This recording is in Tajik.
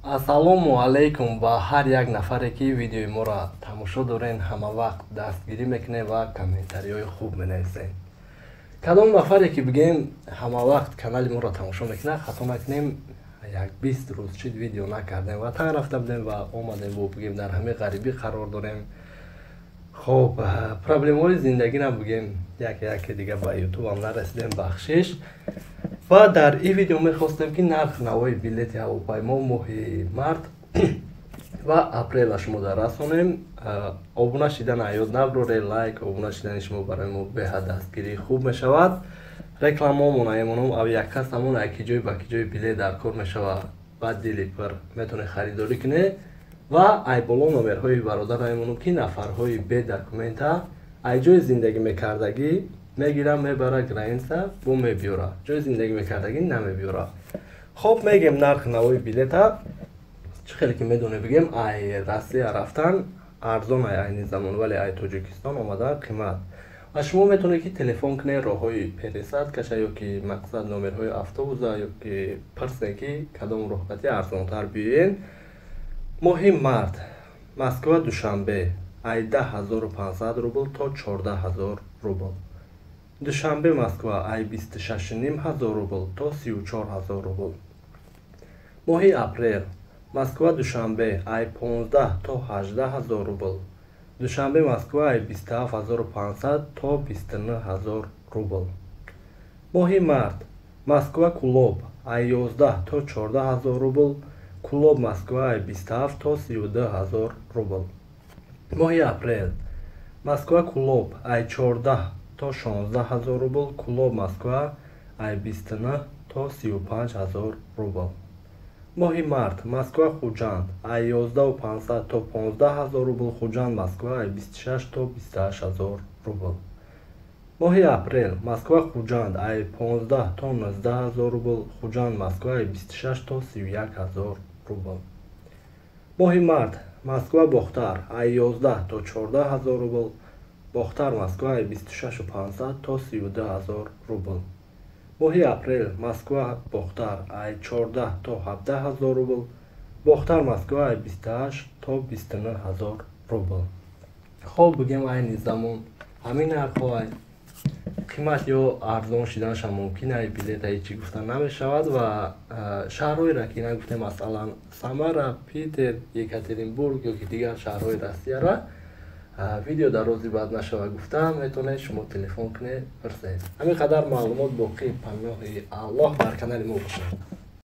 Ассалому алайкум ба ҳар як нафаре, ки видеои моро тамошо дорен, ҳама вақт дастгирӣ мекунед ва комментариҳои хуб менависед. Кадом нафаре ки бигем, ҳама вақт канали моро тамошо мекунад, хато накунем, як 20 рӯз шид, видео накардем, ватан рафта будем ва омадем, бо бигем, дар ҳамаи ғарибӣ қарор дорем. Хоб, проблемаҳои зиндагиро бигем, яке яке дига ба ютубам нарасидем, бахшиш. Ва дар ин видео мехостем, ки нарх навои билети ҳавопаймо моҳи март ва апрела шумо дар расонем. Обуна шидан ёд набуред, лайк, обуна шидани шумо барои мо беҳад дастгирии хуб мешавад. Рекламаомон аемонам ав як касамон аки ҷой ба ки ҷои билет дар кор мешавад, ба дили пир метавонед харидорӣ кунед. Ва ай боло номерҳои бародар аемонам, ки нафарҳои бе документа ай ҷои зиндагӣ мекардагӣ мегира, мебара граница, бо мебиёра, ҷои зиндагӣ мекардагӣ намебиёра. Хоб, мегем нарх навои билета. Чӣ хеле ки медонем, бигем, ай Россия рафтан арзон ай айни замон, вале ай Тоҷикистон омадан қимат. Ва шумо метавонед, ки телефон кунед, роҳҳои пересадкаша ё ки мақсад номерҳои автобуса, ё ки пурсед, ки кадом роҳқати арзонтар биёен. Моҳи март Москва Душанбе ай 10 500 рубл то 14 000 рубл, Душанбе Москва ай 26 500 рубл то 34 000 рубл. Моҳи апрел Москва Душанбе ай 15 то 18 000 рубл, Душанбе Москва ай 27 500 то 29 000 рубл. Моҳи март Москва Кулоб ай 11 то 14 000 рубл, Кулоб Москва ай 27 то 32 000 рубл. Моҳи апрел Москва Кулоб ай 14 то 16 000 рубл, Кулоб Москва ай 29 то 35 000 рубл. Моҳи март Москва Хуҷанд ай 11 500 то 15 000 рубл, Хуҷанд Москва ай 26 то 28 000 рубл. Моҳи апрел Москва Хуҷанд ай 15 то 19 000 рубл, Хуҷанд Москва ай 26 то 31 000 рубл. Моҳи март Москва Бохтар ай 11 то 14 000 рубл, Бохтар Москва ай 26 500 то 32 000 рубл. Моҳи апрел Москва Бохтар ай 14 то 17 000 рубл, Бохтар Москва ай 28 то 29 000 рубл. Хоб, бигем, айни замон ҳамин нархҳо ай қимат ё арзон шиданашам мумкин, ай билета ҳечи гуфта намешавад. Ва шаҳрҳоеро ки нагуфтем, масалан, Самара, Питер, Екатеринбург ё ки дигар шаҳрҳои Россияра, видео дар рози баъд нашава гуфта, метавонед шумо телефон кунед, пурсед. Ҳамин қадар маълумот. Боқӣ паноҳи Аллоҳ, дар канали мо бошед.